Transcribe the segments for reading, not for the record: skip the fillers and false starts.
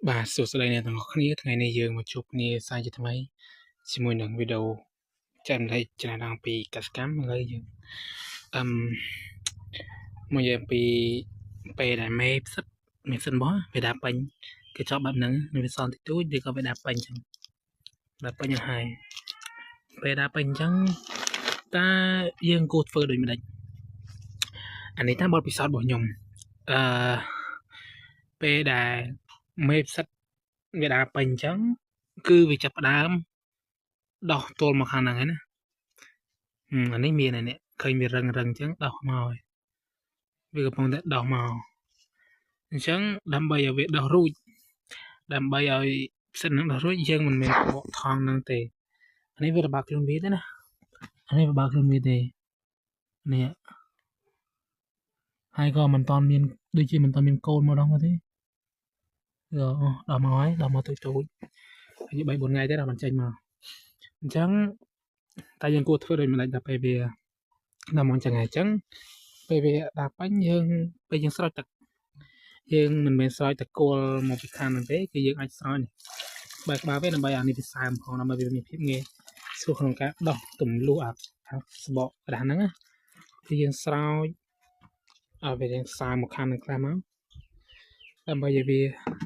បាទសួស្តីអ្នកទាំងអស់គ្នាថ្ងៃនេះយើងមកជួបគ្នាសាជាថ្មីជាមួយនឹងវីដេអូចែករំលែកចំណេះដឹងពីកសិកម្មឥឡូវយើងអឹមមកនិយាយអំពីពេលដែលមេផ្សិតមេផ្សិតរបស់វាដាក់ពេញគេចប់បែបហ្នឹងនឹងវាសល់តិចតួចឬក៏វាដាក់ពេញចឹងដាក់ពេញអស់ហើយពេលដាក់ពេញចឹងតើយើងគួរធ្វើដូចម្ដេចអានេះតាមបទពិសោធន៍របស់ខ្ញុំអឺពេលដែលមេផ្សិតវាដើរពេញអញ្ចឹងគឺវាចាប់ផ្ដើមដោះទល់មកខាងហ្នឹងហើយណាអានេះមាននេះឃើញវារឹងរឹងអញ្ចឹងដោះមកហើយវាកំពុងតែដោះមកអញ្ចឹងដើម្បីឲ្យវាដោះរួចដើម្បីឲ្យផ្សិតនឹងដោះរួចយើងមិនមែនបកថងហ្នឹងទេអានេះវារបាក់ខ្លួនវាទេណាអានេះរបាក់ខ្លួនវាទេនេះហើយក៏មិនតាន់មានដូចជាមិនតាន់មានកូនមកដល់មកទេដោះមកហើយដោះមកទូចទូចហើយ3 4ថ្ងៃទេដល់មិនចេញមកអញ្ចឹងតែយើងគួរធ្វើដូចម្ដេចដល់ពេលវាដល់មកចឹងហើយអញ្ចឹងពេលវាដាក់បាញ់យើងពេលយើងស្រោចទឹកយើងមិនមែនស្រោចតកូលមកពីខាងហ្នឹងទេគឺយើងអាចស្រោចនេះបែរក្បាលវាដើម្បីអានេះវាសើមផងដើម្បីវាមានភាពងាយស្រួលក្នុងការដោះទម្លុះអាសបកក្តារហ្នឹងណាគឺយើងស្រោចឲ្យវាយើងសើមមកខាងហ្នឹងខ្លះមកដើម្បីឲ្យវា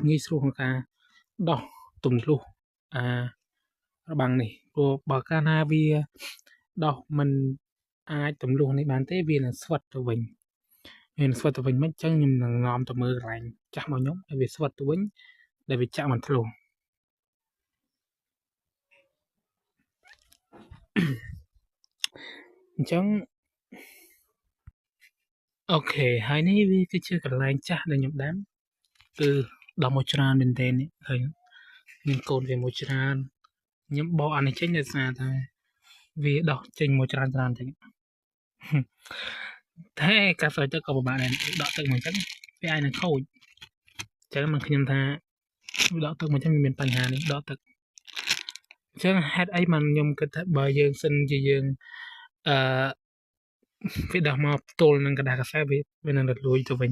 ងាយស្រួលក្នុងការដោះទម្លុះអារបាំងនេះព្រោះបើកាលណាវាដោះមិនអាចទម្លុះនេះបានទេវានឹងស្វិតទៅវិញវានឹងស្វិតទៅវិញមិនអញ្ចឹងខ្ញុំនឹងនាំទៅមើលកន្លែងចាស់មកខ្ញុំឲ្យវាស្វិតទៅវិញដែលវាចាក់មិនធ្លុះអញ្ចឹងអូខេហើយនេះវាគឺជាកន្លែងចាស់ដែលខ្ញុំដាំគឺដោះមកច្រើនមែនទែននេះឃើញមានកូនវាមួយច្រើនខ្ញុំបកអានេះចេញដោយសារតែវាដោះចេញមកច្រើនច្រើនចឹងតែការស្រោចទឹកក៏ពិបាកដែរដកទឹកមកអញ្ចឹងវាអាចនឹងខូចអញ្ចឹងមិនខ្ញុំថាដកទឹកមកអញ្ចឹងវាមានបញ្ហានេះដកទឹកអញ្ចឹងហេតុអីបានខ្ញុំគិតថាបើយើងសិនជាយើងអឺវាដោះមកទល់នឹងกระดาษកាសែតវានឹងរលួយទៅវិញ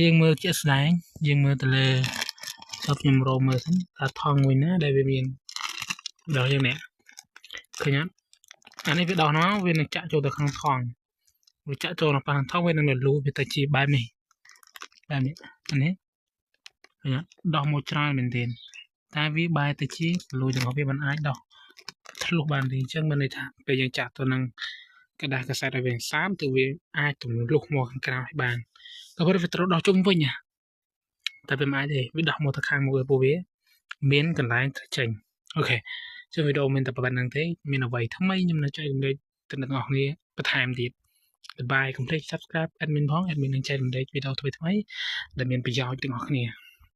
យើងមើលជាក់ស្ដែងយើងមើលទៅលើចប់ខ្ញុំរកមើលសិនថាថងមួយណាដែលវាមានដោះយ៉ាងនេះឃើញអត់អានេះវាដោះមកវានឹងចាក់ចូលទៅក្នុងថងវាចាក់ចូលនៅប៉ះថងវានឹងរលួយវាទៅជាបែបនេះបែបនេះអានេះឃើញអត់ដោះមកច្រើនមែនទែនតែវាបែរទៅជារលួយទាំងអស់វាមិនអាចដោះធ្លុះបានទេអញ្ចឹងមានន័យថាពេលយើងចាក់ទៅនឹងกระดาษកាសែតឲ្យវាសើមទៅវាអាចទម្លុះមកខាងក្រៅឲ្យបានក៏ប៉ុន្តែវាត្រូវដោះជុំវិញណាតែវាមិនអាចទេវាដោះមកទៅខាងមុខឯពួកវាមានកន្លែងត្រូវចេញអូខេចឹងវីដេអូមានតែប៉ុណ្្នឹងទេមានអ្វីថ្មីខ្ញុំនឹងចែករំលែកទៅអ្នកទាំងអស់គ្នាបន្ថែមទៀត Goodbye កុំភ្លេច Subscribe admin ផង admin នឹងចែករំលែកវីដេអូថ្មីៗដែលមានប្រយោជន៍ទាំងអស់គ្នា